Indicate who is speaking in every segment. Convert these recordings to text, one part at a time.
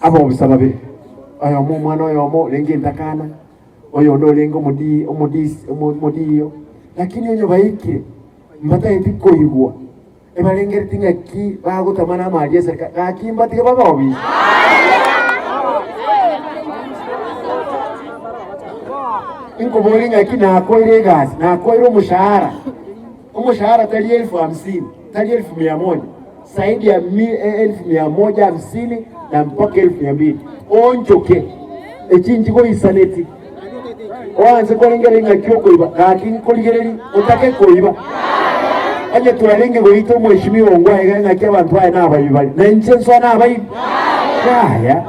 Speaker 1: Abobisa babere, oyomo omwana oyomo orenge entakana, oyonde orenge omodi omodisi omodiyo, lakini onye baikire mbatageti koigwa, ebarengereti ng'aki bagotama na amari y'eserikari, gaki mbatige babe obisa. Inkoboria ng'aki nakoire egasi, nakoire omoshahara, omoshahara tari elfu hamsini, tari elfu mia moja. Zaidi ya elfu mia moja hamsini na mpaka elfu mia mbili oonchoke echinchi goisaneti oanse korengereria ng'aki okoiba gaki nkorigereria otake koiba onye twarenge goita omweshimiwa ongo aiga ng'aki abanto baye nabaibi bare na inche nsoa nabaibi yaya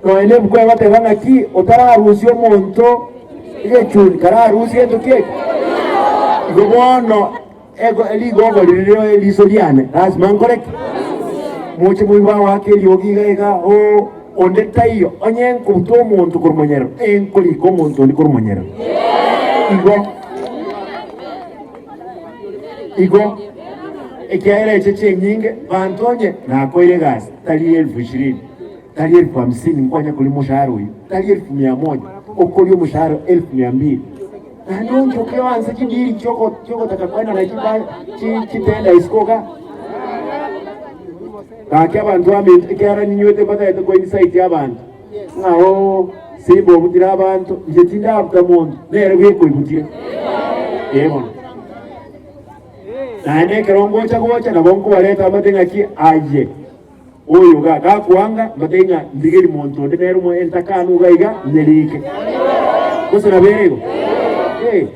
Speaker 1: nonya na ebuku egoteba ng'aki otararusia omonto egechuni kararusie gento kieke igo bono Ego rigogo riria eriso riane, lasima nkore ki? Moche moigwe agoaka eriogi iga iga, oo, onde taiyo, onye nkobuta omonto korwa monyerero, enkorika omonto onde korwa monyerero. Igo, igo, ekiagera eche chinyinge, banto onye nakoire egasi, tari elfu ishirini, tari elfu hamsini nkonya koria omoshahara oyio, tari elfu mia moja, okoria omoshahara elfu mia mbili. Naende onchoke oanse chidiri chi'ogotaka koenana chitenda isiko iga. Gaki abanto baminto, ekiagera ninywete mbatagete koincite abanto, ng'a oo simba obutire abanto, inche tindabuta monto, nere bweka oibutire. Ee bono. Naende ekero ngocha gocha nabo nkobareta mbate ng'aki aye oyo iga gakwanga mbate ng'a ndigeri monto onde nere omo entakanu iga iga nyerike. Gose nabo ere igo? Eh.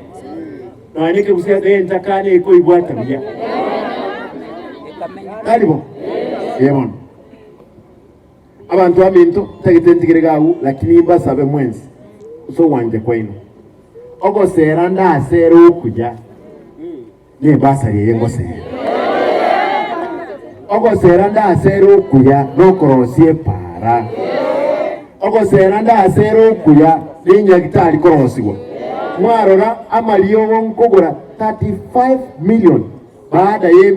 Speaker 1: Nonya na ekegusia na entakana ekoibwata buya. Tari bo? Ee bono. Abanto baminto, ntagete ntigere iga agwo, lakini mbasabe mwensi ase ogwancha kwaino. Ogosera ndasere okuya. Nebasari eye ngosera. Ogosera ndasere okuya nokorosia epaara. Ogosera ndasere okuya nenyagitari korosigwa. Mwarora amariogo nkogora 35 million baada ye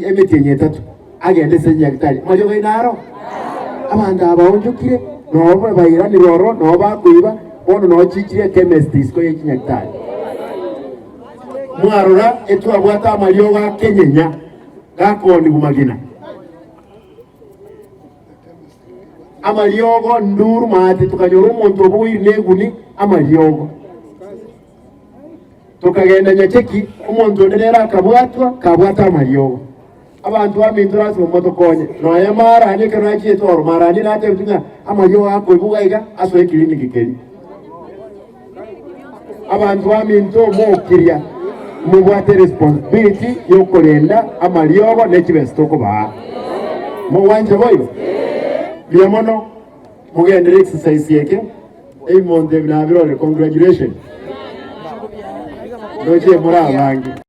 Speaker 1: emetienyi etato agende ase enyagitari. Amariogo aino aro? Abanto aba baonchokire noo bairanire ororo noo bakoiba bono noo chichire echemist isiko ye chinyagitari. Mwarora etwabwate amariogo akenyenya gakoonigwa magena, amariogo nduru maate, tokanyora omonto obogoire neguni amariogo. Tokagenda Nyacheki, omonto onde nere akabwatwa kabwate amariogo. Abanto baminto lasima motokonye. Nonya marani ekero nachiete oro, marani natebete ng'a amariogo akoigwa iga iga asoe ekiriniki keria. Abanto baminto mokiria mobwate responsibility yokorenda amariogo ne chibesa tokobaa. Mogwancha boigo? Mbuya mono mogendere exercise eke ebimonto ebi nabirore congratulations. Ndoche more abange.